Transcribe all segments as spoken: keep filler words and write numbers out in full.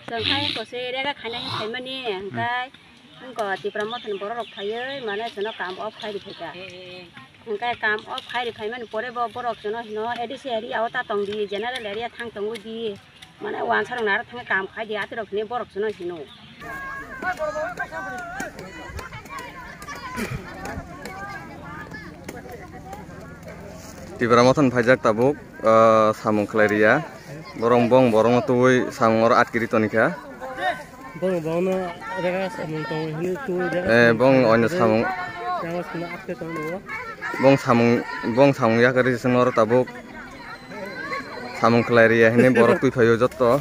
Chwng khai kose rega khaina hin phaimani, hwnkhe wngko Tipra Mothani borok rok phaiwi mane chwngno kam off khai riphaikha. Hwnkhe kam off khai riphaimani pore bo borok chwngno hino A D C area o ta tongdi, general area thang tongwi di. Mane wansa rok naro thangwi kam khai di, atirok hini borok chwngno hino. Tipra Mothani phaijak tabuk, ah, samung khlai riya. Borok bong borokno tubui samung oro atkiri tonikha. Bong bongno rega samung tongo hini tubui rega. Eh, bong oino samung. Yang sino atkiri tongo. Bong samung, bong samung yakari sino oro tabuk. Samung khlai riya hini borok twi phaio jotto.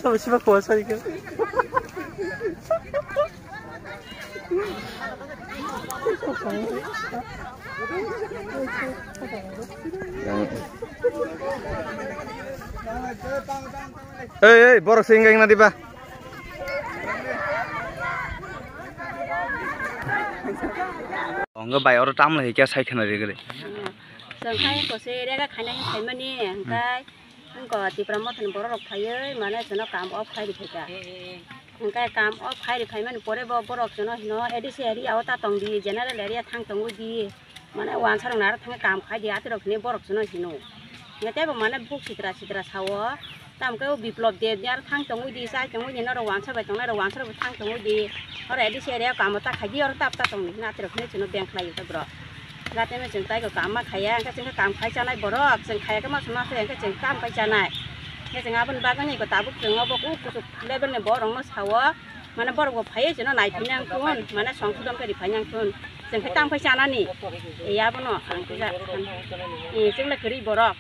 Sabo siba kuasa ikha. Ei, ei, borok se wngkha wngna diba? Ongkha bai oro tamle hai khe sai khwna rigre. Chwng khai kose rega khaina hin phaimani, hwnkhe wngko Tipra Mothani borok rok phaiwi mane chwngno kam off khai riphaikha. Hwnkhe kam off khai riphaimani pore bo borok chwngno hino A D C area o ta tongdi, general area thang tongwi di. Mane wansa rok naro thangwi kam khai di, atirok hini borok chwngno hino. Hwnkhe teibo mane buk sitra sitra sao. Tamo khe o Biplop Deb ni aro thang tongwi di, chai tongwi di, norok wansa bai tongnai rok wansa rok bo thang tongwi di. Oro A D C area o kamo ta khai di, oro tap ta tongdi hwnwi atirok hwnwi chwngno beng khlai o borok. Gateme chwng taibo kam ma khaiya, hwnkhe chwng khe kam khai chanai borok, chwng khaiya khe ma songma se, hwnkhe chwng kam khai chanai. Hwnkhe chwng aboni bagwi ni tabuk chwng obo kuk kuchuk level ni borok no sao. Mane borok bo phaiwi chwngno naiphai nang thun, mane songsodon khe riphai nang thun. Chwng khe tamo khe chanani. Ei abono ang khe ja-, eh, chwng le kwrwi borok.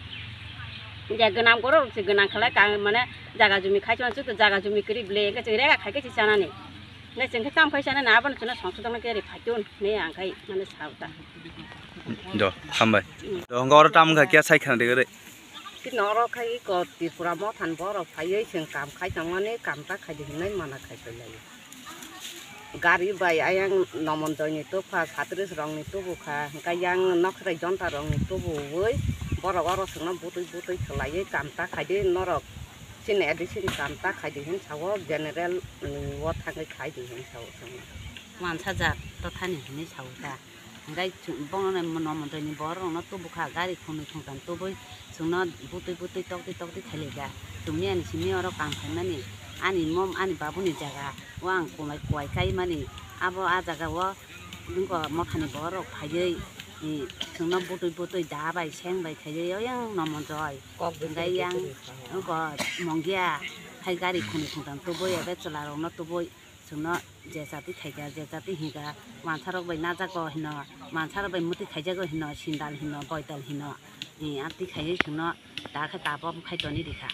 Je gwnang borok se gwnang khlai ka, mane jaga jumi khai chwng chwng jaga jumi kwrwi ble, hwnkhe chwng rega khai khe se chanani. Hwnkhe chwng khe tamo khe chanani, abono chwngno songsodon khe riphai thun, hwnwi ang khai mane sao ta. Do, hambai. Do, hwnkhe oro tamo kha kya sai khna de gare. Chini oro khai iko Tripura Mothani borok phaiwi chwng kam khai tongmani, kam ta khai di hwnwi mana khai phai laio. Gari bai ayang Nomonjoy ni tubukha, Satris rok ni tubukha, hwnkhe yang Nokhrai Jonta rok ni tubuwi borok oro chwngno butwi butwi khlaiwi kam ta khai di norok. Chini A D C ni kam ta khai di hwn sao, general ni o thangwi khai di hwn sao chwngno. Wansa jak to thani hwnwi sao ta. Hwnkhe chwng bono no Nomonjoy ni borok rokno tubukha, gari khunui khungtam tubui chwngno butwi butwi tokti tokti khailaikha. Chwng miyani simi oro kam khaimani, ani mom ani babuni jaga o ang kuwai kuwai kaimani, abo a jaga o wngkha Mothani borok phaiwi, eh, chwngno butwi butwi da bai seng bai khaiwi oyang Nomonjoy. Hwnkhe yang wngkha Mongia hai gari khunui khungtam tubui ebe chwla rokno tubui. Chwngno je jati khaikha, je jati hinkha, wansarok bai najago hino, wansarok bai mwtwi khaijago hino, sindal hino, boidal hino, eh, amtwi khaiwi chwngno da khe tabok khai toni rikha.